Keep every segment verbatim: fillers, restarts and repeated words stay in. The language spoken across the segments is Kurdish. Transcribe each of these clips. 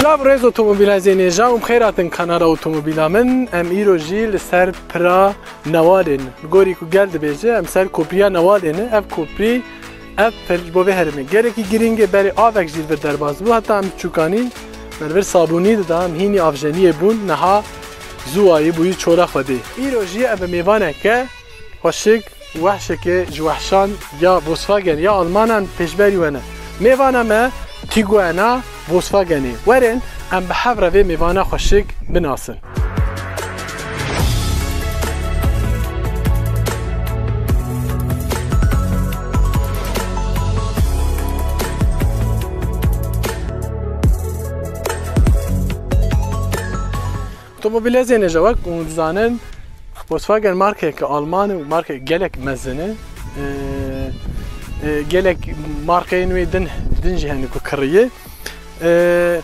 Ev rêz otomobîlhezê nêja û xêr hatin kanala otomobîla min. Em îro jî li ser pira Newalê ne. Li gorî ku gel dibêje, em ser kopriya Newalê ne. Ev koprî, ev pir ji bo vê herêmê gelekî girîng e. Berê avek jî li vir derbas bû. Heta em çûkanî me li vir sabûnî dida, em hînî avjeniyê bûn. Niha zû wayî bûyî çola Xwedê. Îro jî ev mêvanek e. Xweşik, wehşekê ji wehşan ya Volkswagen ya Almanan pêşberî we ne. Mêvana me Tiguan'a Volkswagenê. Werin em bi hev re vê mêvana xweşik binasin. Otomobîlhezê nêja, wek hûn dizanin, Volkswagen markeyeke Alman e û markeyeke gelek mezin e. Ee, e, gelek markeyên wê din, din jî hene ku kiriye. Ee,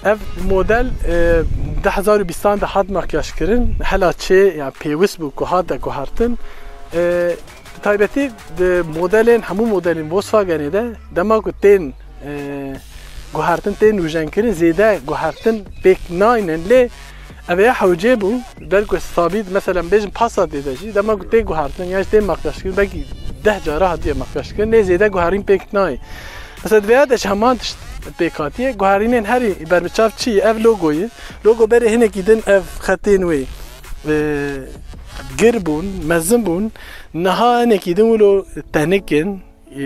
ev model, e, du hezar û bîstan de hat makyajkirin. Hela çê, ya pêwist bû ku hate guhertin. Ee, bi taybetî di modelên, hemû modelên Volkswagenê de dema ku tên e, guhertin tên nûjenkirin, zêde guhertin pêk naynin. Lê ev ê hewcê bû, belku sabît, mesela, em bêjin Passatê de jî, dema ku tê guhertin, yan jî tê makyajkirin, belkî deh cara hatiye makyajkirin, lê zêde guherîn pêk nayê. Mesela, di vêya de jî heman tişt pêk hatiye, guherînên herî berbiçav çi ye? Ev logoyê. Logo berê hinekî din ev xetên wê, e, gir bûn, mezin bûn. Niha hinekî din wilo tenik in, e,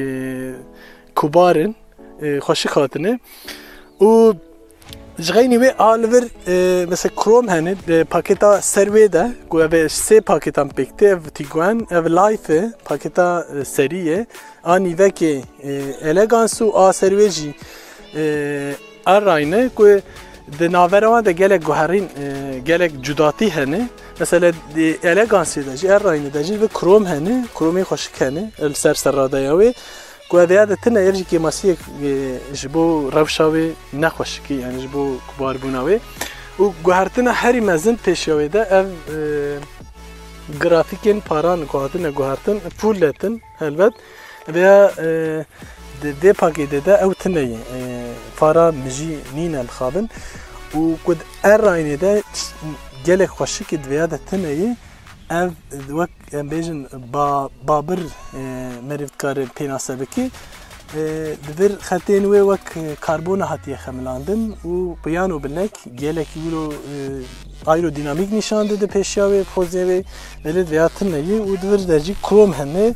kubar in. E, xweşik hatine. Û ji xeynî wê a li vir, e, mesela krom hene, e, pakêta ser wê de, ku ev ê sê pakêtan pêk tê, ev Tiguan, ev Life e, pakêta, e, serî ye, a nîvekê, e, Elegance û a ser wê jî, e, Errayne, ku di navbera wan de gelek guherîn, e, gelek cudatî hene. Mesela di Eleganceê de jî, Errayne de jî li vir krom hene, kromên xweşik hene, li ser serradeya wê. Ku ev ya de tune, ev jî kêmasiyek, e, ji bo rewşa wê nexweşikî, yani ji bo kubarbûna wê. Û guhertina herî mezin pêşiya wê de ev, e, grafîkên paran ku hatine guhertin, full letin, helbet. Vêya, e, di vê pakêtê de ew tune ye. E, para mijî nîne lixabin. Û ku di Errayne de gelek xweşikê di vêya de tune ye. Ev wek em bêjin ba-, babir, e, meriv dikare pênase bike. E, di vir xetên wê wek, e, karbona hatiye xemilandin û piyano bilek gelekî wilo, e, aerodînamîk nîşan dide pêşiya wê, pozê wê, belê vêya tune ye û di vir de jî krom hene.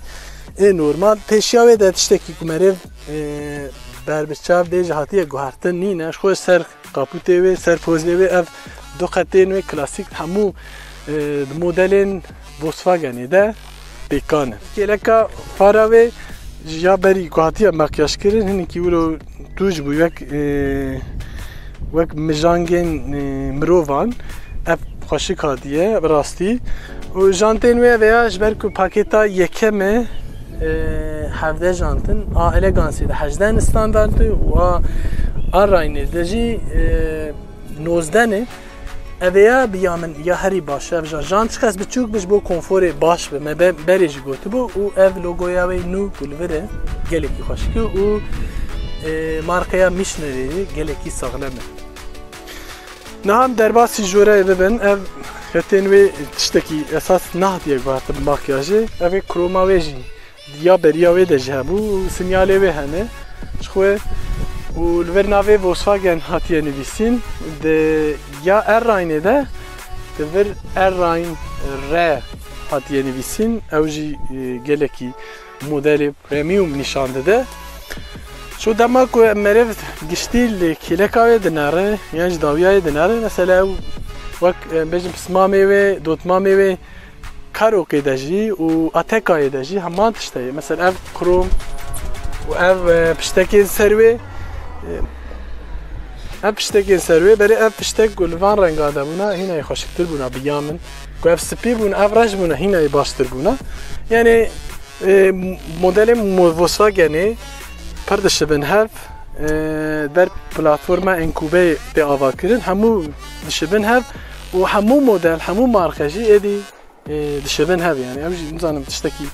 Ê normal pêşiya wê de tiştekî ku meriv, e, berbiçav bêje hatiye guhertin nîne. Ji xwe ser Kapûtê wê, ser pozê wê, ev du qetên wê klasîk hemû, e, di modelên Volkswagenê de pêkan e. Kêleka fara wê ji ya berî ku hatiye makyajkirin, hinekî wilo tûj bû, wek, e, wek mijangên, e, mirovan. Ev xweşik hatiye, bi rastî. Û jantên wê vêya ji ber ku pakêta yekem e, e, hevdeh jantin, a Elegancê de hejdeh standart e û a, a Errayne de jî, e, nozdeh ne. Ev ê ya bi ya min ya herî baş e. Ev jan, jan çiqas biçûk be ji bo konforê baş be. Me be-, berê jî gotibû û ev logoya wê nû ku li vir e, gelekî xweşik e û, e, markeya Michelin gelekî saxlem e. Niha em derbasî joreyê bibin, ev xetên wê tiştekî esas nehatiye guhertin bi makyajê. Ev ê kroma wê jî ya beriya wê de jî hebû û sinyalê wê hene. Ji xwe û li vir navê Volkswagen hatiye nivîsîn. Di ya Errayne de di vir Errayn R hatiye nivîsîn. Ew jî, e, gelekî modelê premium nîşan dide. Ço dema ku meriv giştî li kêleka wê dinere, yan ji dawiya wê dinere, mesela ew wek, em bêjin pismamê wê, dotmamê wê, karokê de jî û atekayê de jî heman tişt heye. Mesela ev krom û ev, e, piştekên ser wê, e, ev piştekên ser wê, berê ev piştek ku li van renga de bûna, hîna yê xweşiktir bûna bi ya min. Ku ev spî bûn, ev reş bûna, hîna yê baştir bûna. Yani, e, modelê mo-, Volkswagenê pir dişibin hev, e, ber platforma Enkûbeyê tê avakirin, hemû dişibin hev û hemû model, hemû marke jî êdî, e, dişibin hev, yani ev jî nizanim tiştekî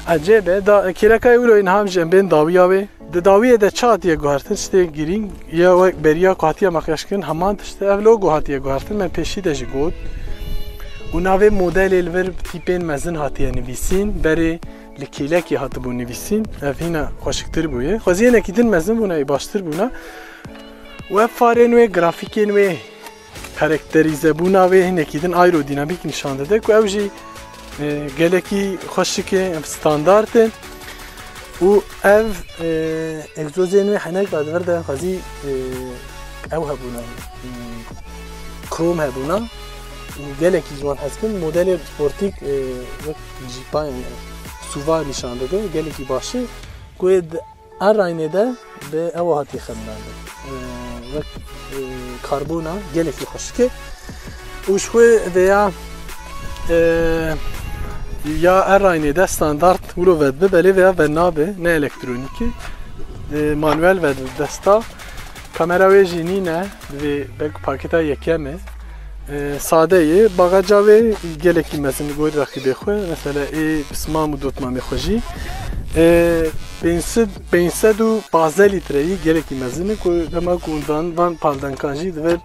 Ecêb e, da kêleka wilo niha em jî em bên dawiya wê. Di dawiyê de çi hatiye guhertin, tiştê girîng ya wek beriya ku hatiye makyajkirin, heman tişt e. Ev logo hatiye guhertin, me pêşî de jî got. Û navê modelê li vir tîpên mezin hatiye nivîsîn, berê li kêlekê hatibû nivîsîn, ev hîna xweşiktir bûye. Xwezî hinekî din mezin bûna, ê baştir bûna. Û ev farên wê, grafîkên wê, karakterîzebûna wê hinekî din aerodînamîk nîşan dide ku ew jî, e, gelekî xweşik e, ev standart e. Û ev, e, egzozên wê henek ve di vir de xwezî, e, ew hebûna, e, krom hebûna û gelekî ji wan hez dikin. Modelê sportîk, e, wek jîpa, e, suva nîşan dide, gelekî baş e. Ku ê di Erraynê de bi ew hatiye xemilandin. E, wek, e, karbona gelekî xweşik e. Û ji xwe vêya, e, ya Erraynê de standart wilo vedibe, belê vêya venabe, ne elektronîk e. E, manuel vedibe desta. Kamera wê jî nîne, divê belkî paketa yekem e. E, sade ye. Bagaca wê gelekî mezin li gorî reqîbê xwe. Mesela ê pismam û dotmamê xwe jî. E, pênc sed, pênc sed û pazdeh lîtreyî gelekî mezin e ku dema ku dan van paldankan jî di vir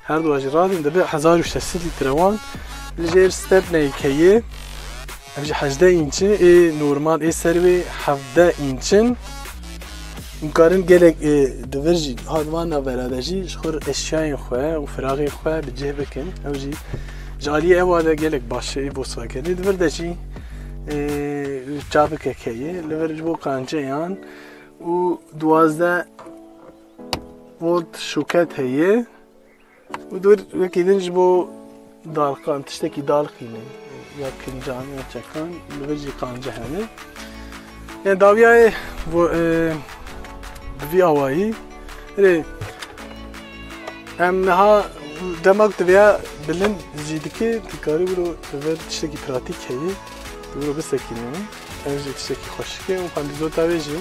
her du jî radin dibe hezar û şeş sed lître wan. Li jêr stepneyek heye. Ev jî hejdeh înç e, ê normal, ê ser wê hevdeh înç in. Em karin gelek, ê, di vir jî, hat van navbera de jî ji xwe eşyayên xwe û firaxên xwe bi cih bikin. Ew jî ji aliyê ewa de gelek baş e, ê Volkswagenê. Di vir de jî, ê, çavik heye, li vir ji bo qanceyan û duwazdeh volt şoket heye. Û di vir wekî din ji bo daliqan, tiştekî daliqînê, ya kincan, ya çekan, li vir jî qance hene. Yani dawiyayê bo, e, bi vî awayî. Erê, em niha dema ku tu vêya bilind jî dike, tu karî wilo li vir tiştekî pratîk heye, tu wilo bisekînî. Ev jî tiştekî xweşik e û xwendîzota wê jî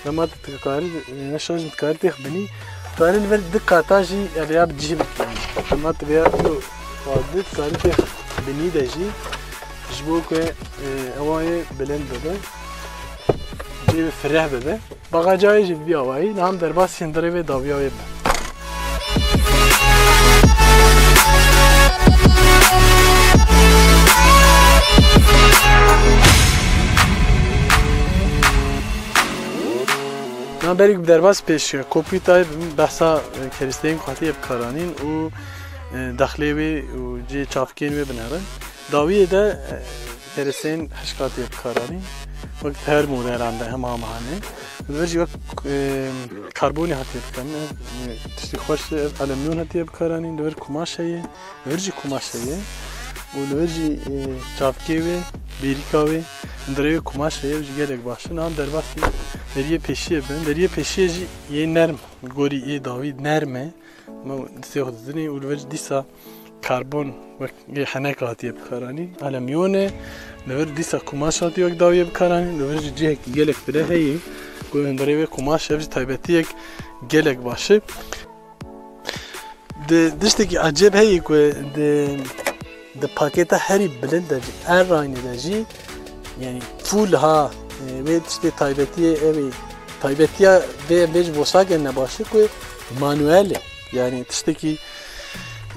dema tu dikarî, ne şan jî dikarî têx binî. Dikarî li vir du qata jî ev ya bi cih bikî. Dema tu vêya tu xwendî dikarî têx binî de jî ji bo ku, e, ewa yê bilind bibe. Cihê wê fireh bibe. Bagaca wê jî bi vî awayî, niha em derbasî hundirê wê dawiya wê bibin. Niha berî ku bi derbas pêş Kopîtayê bim, behsa, e, kerîsteyên ku hatiye bikaranîn û, e, dexlê wê û cihê çavkên wê binerin. Dawiyê de, e, kerîsteyên hişk hatiye bikaranîn. Wek her modelan de hema hema hene. Li vir jî wek, e, karbonê hatiye bikaranîn. Ev, e, tiştê xweş e, ev alüminyum hatiye bikaranîn. Li vir kumaş heye. Li vir jî kumaş heye. Û li vir jî, e, çavkê wê, bêrîka wê, hundirê wê kumaş heye. Ev jî gelek baş e. Niha em derbasî deriyê pêşiyê bin. Deriyê pêşiyê jî yê nerm. Gorî ê dawî nerm e. Me distê xwe didinê û li vir dîsa karbon wek ê henek hatiye bikaranîn. Alüminyum e, li vir dîsa kumaş hatiye wek dawiyê bikaranîn. Li vir jî cihekî gelek fireh heye. Ku hundirê wê kumaş, ev jî taybetiyek gelek baş e. Di, tiştekî ecêb heye ku di, di pakêta herî bilind de jî, Erraynê de jî, yani full ha, e, wê tiştê taybetiyê ew ê, taybetiya vê em bêjin Volkswagen ne baş e ku manuel e. Yani tiştekî,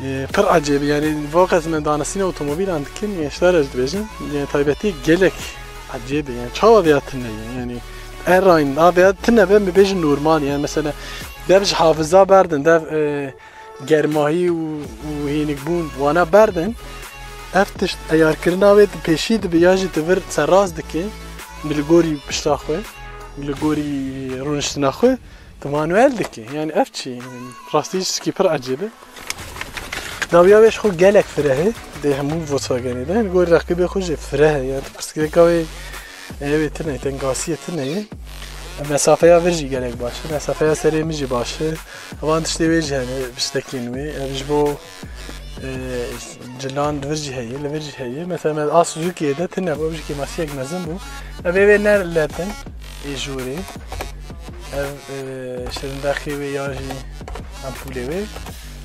e, pir ecêb e. Yani vaqet me danasîna otomobîlan dikin, gençler ez dibêjim. Yani taybetiyê gelek ecêb e. Yani çawa vêya tune ye? Yani Errayn, a vêya tune be, me bêjin normal. Yani mesela dev ji hafiza berdin, dev, e, germahî û, û hênikbûn wana berdin. Ev tişt eyarkirina wê di pêşî dibe ya jî di vir serrast dike, li gorî pişta xwe, li gorî rûniştina xwe, tu manuel dike. Yani ev çi? Yani rastî tiştekî pir ecêb e. Dawiya wê ji xwe gelek fireh e, dê hemû Volkswagenê de. Li gorî reqîbê xwe jî fireh e. Yani tu pirsgirêka wê Ev ê tune, tengasiyê tune ye. Mesafeya vir jî gelek baş e. Mesafeya serê min jî baş e. Van tiştê wê jî hene, piştekên wê. Ev ji bo, e, cilan li vir jî heye, li vir jî heye. Mesela me A Suzuki'yê de tune bû, ev jî kêmasiyek mezin bû. Ev ê wê ne letin, ê jorê. Ev, e, şirindexê wê ya jî ampulê wê.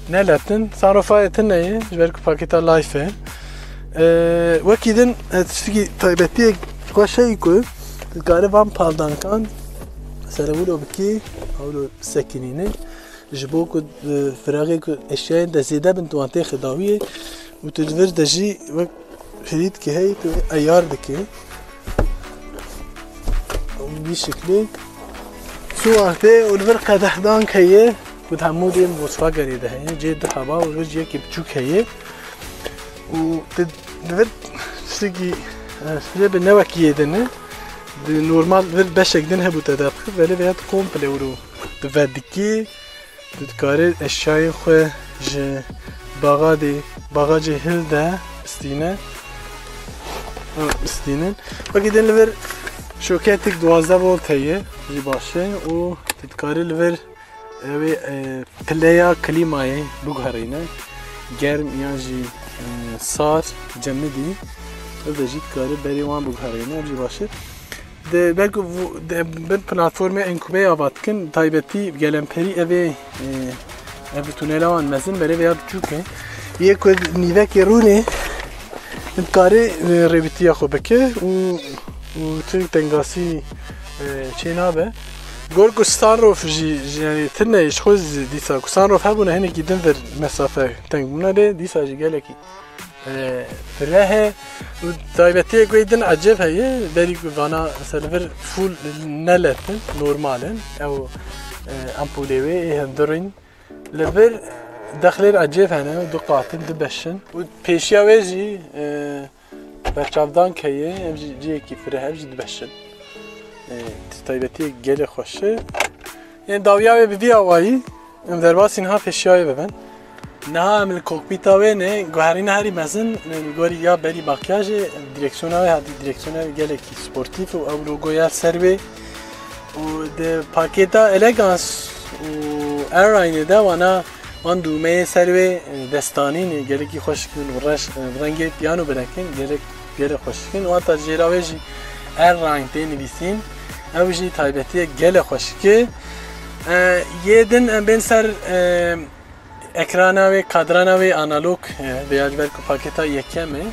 Ne letin, sunroofayê tune ye, ji ber ku pakêta Life e. E, wekî din, e, tiştekî taybetiyek xweş heye ku Dikare van paldankan serewilo bikî, ewlo bisekinîne. Ji bo ku, e, firaqê ku eşyayên te zêde bin, tu wan têxe dawiyê û tu di vir de jî wek hêdî dikî hey, tu eyar dikî. Bi vî şiklî. Su wextê û li vir qedehdank heye, ku di hemû dê Volkswagenê de heye. Cê du heba û li vir jî yekî biçûk heye. Û tu li vir tiştekî, e, rê bi ne wekî yê din e. Di normal vir beşek din hebû te derdixist, belê vêya tu komple wiro tu vedikî. Tu dikarî eşyayên xwe ji baxadê, baxacê hilde bistîne. Ha, bistînin. Wekî din li vir şoketik duwazdeh volt heye, jî baş e û tu dikarî li vir ew ê, e, pileya klîmayê biguherîne. Germ yan jî, e, sar, cemidî. Ev de jî dikarî berê wan biguherîne, ev jî baş e. Di ber ku vû-, di bin platformê Enkubeya ava dikin, taybetî gelemperî ev ê, e, ev tunela wan mezin, berê vêya biçûk e. Yê ku nîvekê rûnê dikarê, e, rêwîtiya xwe bike û, û tu tengasî, e, çê nabe. Gor ku sunroof jî, jî, yanî tune ji xwe zî dîsa ku sunroof hebûne hinekî din vir mesafe teng bûne lê dîsa jî gelekî e, fireh e. Û taybetiyek wê din ecêb heye, berî ku vana mesela vir full ne led in, normal in. Ew, e, ampulê wê ê hundirîn. Li vir dexlêr ecêb hene, du qat in, du beş in. Û pêşiya wê jî, e, berçavdank heye, ev jî cihekî fireh, ev jî du beş in. E, taybetiyek gelê xweş e. Yên dawiya wê bi vî awayî, em derbasî niha pêşiyayê bibin. Niha em li kokpîta wê ne, guherîna herî mezin, li gorî ya berî makyajê, direksiyona wê hatî direksiyona wê gelekî sportîf û ew logoya ser wê. Û di pakêta Elegance û Airline de wana wan dûmeyê ser wê, e, destanî ne, gelekî xweşik in û reş, e, rengê piyano birekin, gelek Gelek xweşik in. Wata jêra wê jî Airline tê nivîsîn. Ew jî taybetiyek gelek xweşik e. E, yê din em bên ser, e, ekrana wê, kadrana wê analog, e, vêya ji ber ku pakêta yekem e.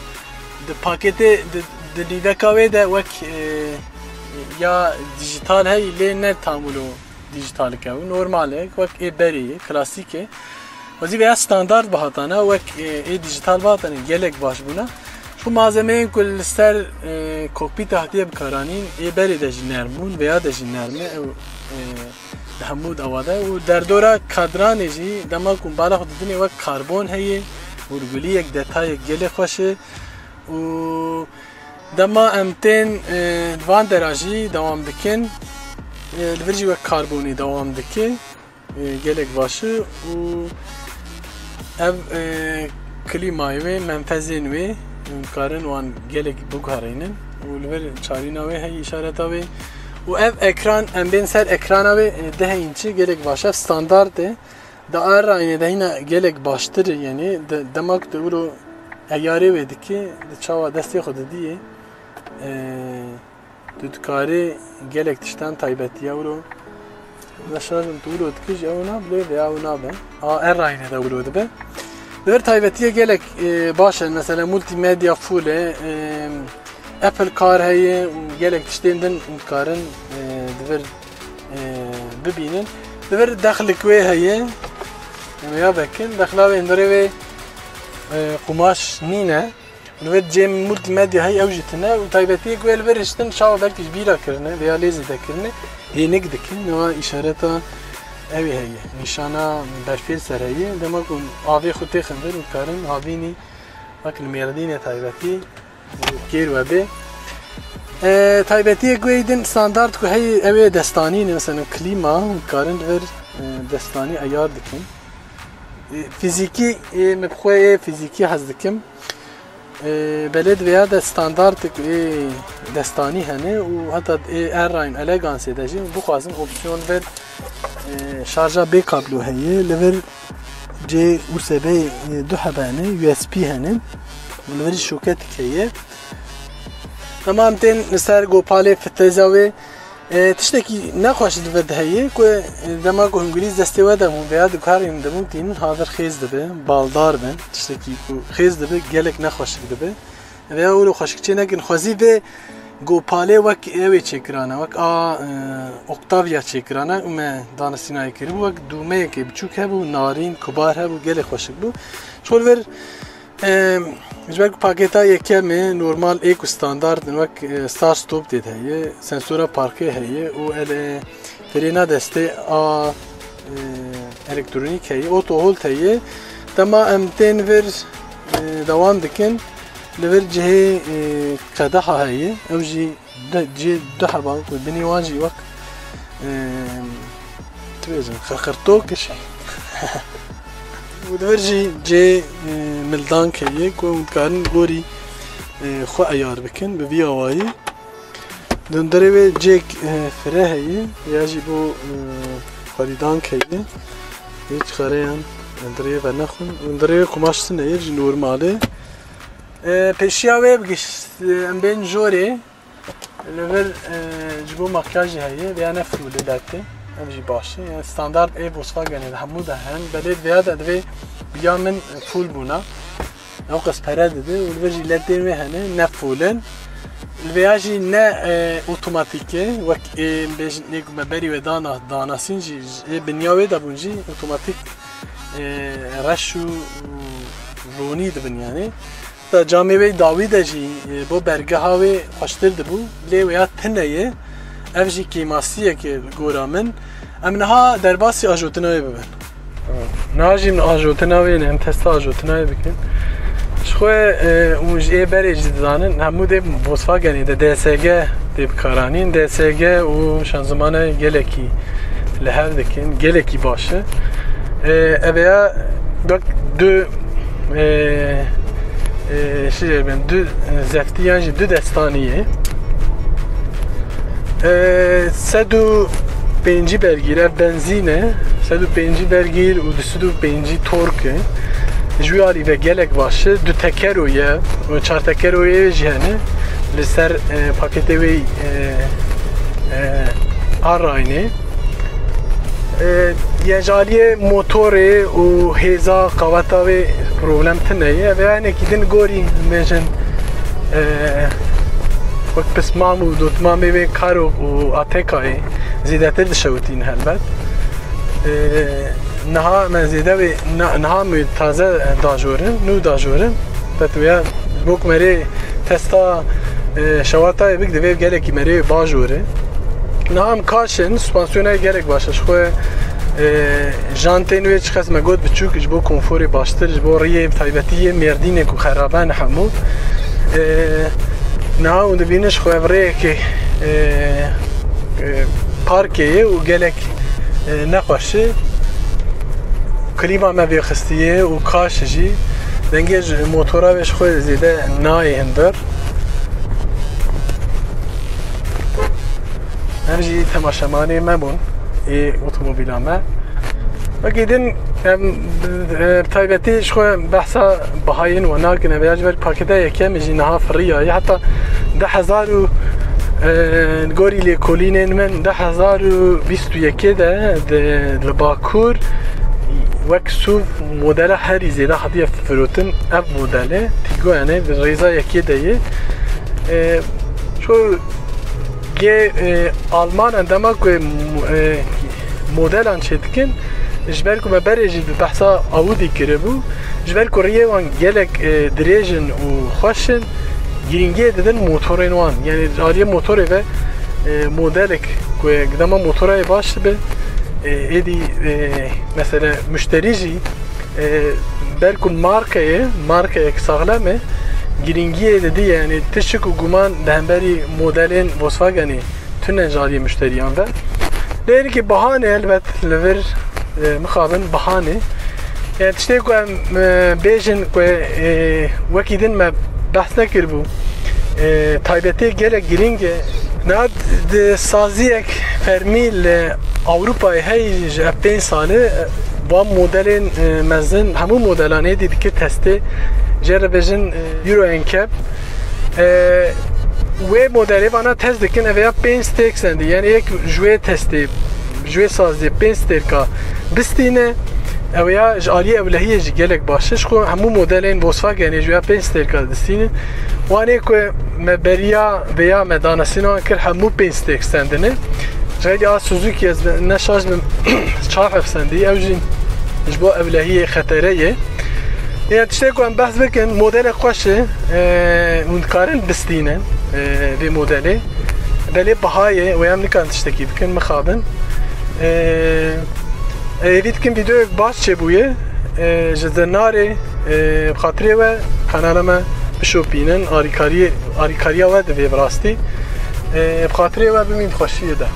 Di pakêtê, di, di nîveka wê de wek, e, ya dijital hey lê ne tam wilo dijital e, normal e, wek ê berê ye, klasîk e. Xwezî veya standart bihatane, wek, e, ê dijital bihatane, gelek baş bûne. Ji malzemeyên ku li ser, e, kokpîtê hatiye bikaranîn, ê berê de jî nerm bûn, veya de jî nerm e, ew, e, li hemû dawa de. Û derdora kadranê jî, dema ku bala xwe didinê wek karbon heye, hûrguliyek, detayek gelê xweş e. Û dema em tên, e, van dera jî dewam dikin, e, li vir jî wek karbonê dewam dike. E, gelek baş e û ev, e, klîmayê wê, menfezên wê, em karin wan gelek biguherînin û li vir çarîna wê heye, îşareta wê û ev ekran, em bên ser ekrana wê, e, deh înçî gelek baş e, standart e. Di Airline de hîna gelek baştir e, yanî de, dema ku tu wilo eyarê wê dikî, di çawa destê xwe didiyê, e, tu dikarî gelek tiştan taybetiya wilo. Mesela şarjim tu wilo dikî jî ew nabe, lê vêya ew nabe. A, Airline de wilo dibe. Li vir taybetiye gelek, e, baş e. Mesela multimedya full e, e, Apple Car heye û gelek tiştên din dikarin, e, di vir, e, bibînin. Di vir dexlik wê heye. Em ya vekin. Dexla wê hundirê wê, e, qumaş nîne. Li vir cem multimedya heye, ew jî tune. Û taybetiyek wê li vir hiştin çawa belkî ji bîra kirine veya lê zêde kirine. Hênik dikin. Niha îşareta ew ê heye. Nîşana berfê li ser heye. Dema ku avê xwe têxin vir û dikarin havînî wek li mêrdînê taybetî kêr we bê. E, taybetiyek wê din standart ku heye ew ê destanî ne, mesela klîma, karin vir, e, destanî eyar dikin. E, fizîkî, e, min bi xwe ê fizîkî hez dikim. E, belê di vêya de standartek ê destanî hene û heta ê Airline Elegance de jî bixwazin opsiyon vir, e, şarja bê kablo heye, li vir cê U S B, e, du hebe hene, U S B hene. Li vir şoketik heye. Dema em tên li ser gopalê fiteza wê, e, tiştekî nexweş li vir de heye ku, e, dema ku hûn gulî destê we de hûn veya diguherînin dimûtînin, havir xêz dibe, baldar bin. Tiştekî ku xêz dibe, gelek nexweşik dibe. Veya wilo xweşik çê nekin, xwezî vê Gopalê wek ew ê çêkirane, wek a, e, Octavia çêkirane û me danasînayê kiribû, wek dûmeyekê biçûk hebû, narîn, kubar hebû, gelê xweşik bû. Ji xwe li vir, e, ji ber ku pakêta yekemê normal ê ku standard in, wek, e, start stop tê de heye, sensora parkê heye û ele frêna destê a, e, elektronîk heye, auto hold heye. Dema em tên vir, e, dewam dikin, li vir cihê, e, qedeha heye. Ew jî du, cihê du heba ku binî wan jî wek, e, tu bêjin, xirxirtok e. Û li vir jî cihê, e, mildank heye ku hûn dikarin gorî, e, xwe eyar bikin bi vî awayî. Di hundirê wê cêk, e, fire heye, ya jî bo, e, xwedîdank heye. Hiç xereyan hundirê vernexwin. Hundirê wê kumaş tune ye, jî normal e. E, pêşiya wê bigişt, e, em bên jorê. Li vir, e, ji bo makyajê heye, vêya ne full e, lete. Ev jî baş e. Yani standart ê Volkswagenê de hemû de hen. Belê vêya de divê biya min full bûna. Ew qas pere dide û li vir jî ledên wê hene, ne full in. Li vêya jî ne, e, otomatîk e, wek ê, em bêjin, ê ku me berî wê dana, danasîn jî, ji ê binya wê de bûn jî otomatîk, e, reş û, û ronî dibin yani. Da camê wê dawî de jî, e, bo bergeha wê xweştir dibû, lê wêya tune ye. Ev jî kêmasiyek e li gora min. Em niha derbasî ajotina wê bibin. Niha jî min ajotina wê ne, em testa ajotina wê bikin. Ji xwe, e, û ji ê berê jî dizanin, hemû dê Volkswagenê de D S G dê bikaranîn. D S G û şanzimana gelekî li hev dikin, gelekî baş e. E, ev ya wek du, e, e, şirê bin, du, e, zeftî yan jî du destanî ye. E, sed û pêncî bergîr, ev benzîn e. Sed û pêncî bergîr û du sed û pêncî tork e. Ji wî alî ve gelek baş e. Du tekero ye. Û çar tekero yê jî hene. Li ser, e, paketê wê, e, e, a raynê. E, ye ji aliyê motorê û hêza qaweta wê problem tune ye. Ve hinekî din gorî bêjin, e, wek pismam û dotmamê wê Karoq û Atekayê zêdetir dişewitîn helbet. E, niha me zêde wê, na-, niha me taze dajorin, nû dajorin. Tet wê ya, ji bo ku merê testa, e, şewatayê bik, divê gelekî merê baş were. Niha em kaş in, suspansiyona gelek baş e. Ji xwe, e, jantên wê çiqas me got biçûk, ji bo konforê baştir, ji bo riyê taybetî yê Mêrdînê ku xerabe ne hemû. E, niha hûn dibînin ji xwe ev rêyekê, e, e, parkê ye û gelek, e, nexweş e. Klîma me vêxistiye û kaş jî. Dengê ji motora wê ji xwe zêde nayê hundir. Em jî temaşemanê me bûn ê otomobîla me. Wekî din em, e, bi taybetî ji xwe behsa bihayên we nakin. Ev ya ji ber paketa yekem jî niha firiyaye. Heta du hezar û, e, gorî lêkolînên min du hezar û bîst û yekê de, de li Bakur wek SUV modela herî zêde hatiye firotin. Ev model e, Tiguan e, di rêza yekê de ye. E, Şu gê, e, Almanan dema ku, e, modelan çêdikin, ji ber ku me berê jî bi behsa Audi kiribû, ji ber ku riyê wan gelek, e, dirêj in û xweş in, girîngiyê didin motorên wan. Yani aliyê motorê ve, e, modelek ku dema motora yê baş dibe, e, êdî, e, mesela muşterî jî, e, ber ku marka ye, markeyek saxlem e, girîngiyê didî, yani tişik û guman di hemberî modelên Volkswagenê tune ji aliyê muşteriyan ve. Lê hinekî bahane elbet li vir, e, mixabin bahane. Yani tiştê ku em, e, bêjin ku, e, wekî din me behs nekiribû. E, taybetê gelek girîng e. Niha di saziyek fermî li Ewropayê hey ji ev pênc sal e, van modelên, e, mezin, hemû modelan êdî dikir testê, jê re bêjin, e, Euro NCAP. E, wê modelê vana test dikin, ev ya pênc stêrk sendî, yani yek ji wê testê, ji wê saziyê pênc stêrka bistîne, Ew ya ji aliyê ewlehiyê jî gelek baş e. Ji xwe hemû modelên Volkswagenê ji ya pênc stêrka distînin. Wanê ku me beriya vêya me danesîna wan kir, hemû pênc stêrk stendine. Ji xeylî a Suzuki ez ne şaş bim çar heb stendî. Ew jî ji bo ewlehiyê xetere ye. Ê, tiştê ku em behs bikin, modelek xweş e, e, hûn dikarin bistînin, e, vê modelê. Belê biha ye, wê em nikarin tiştekî bikin, mixabin. E, e, hêvî dikim vîdeoyek baş çêbûye. E, ji zinarê, e, bi xatirê we kanala me bişopînin, arîkariyê, arîkariya we divê bi rastî. E, bi xatirê we bimîn xweşiyê de.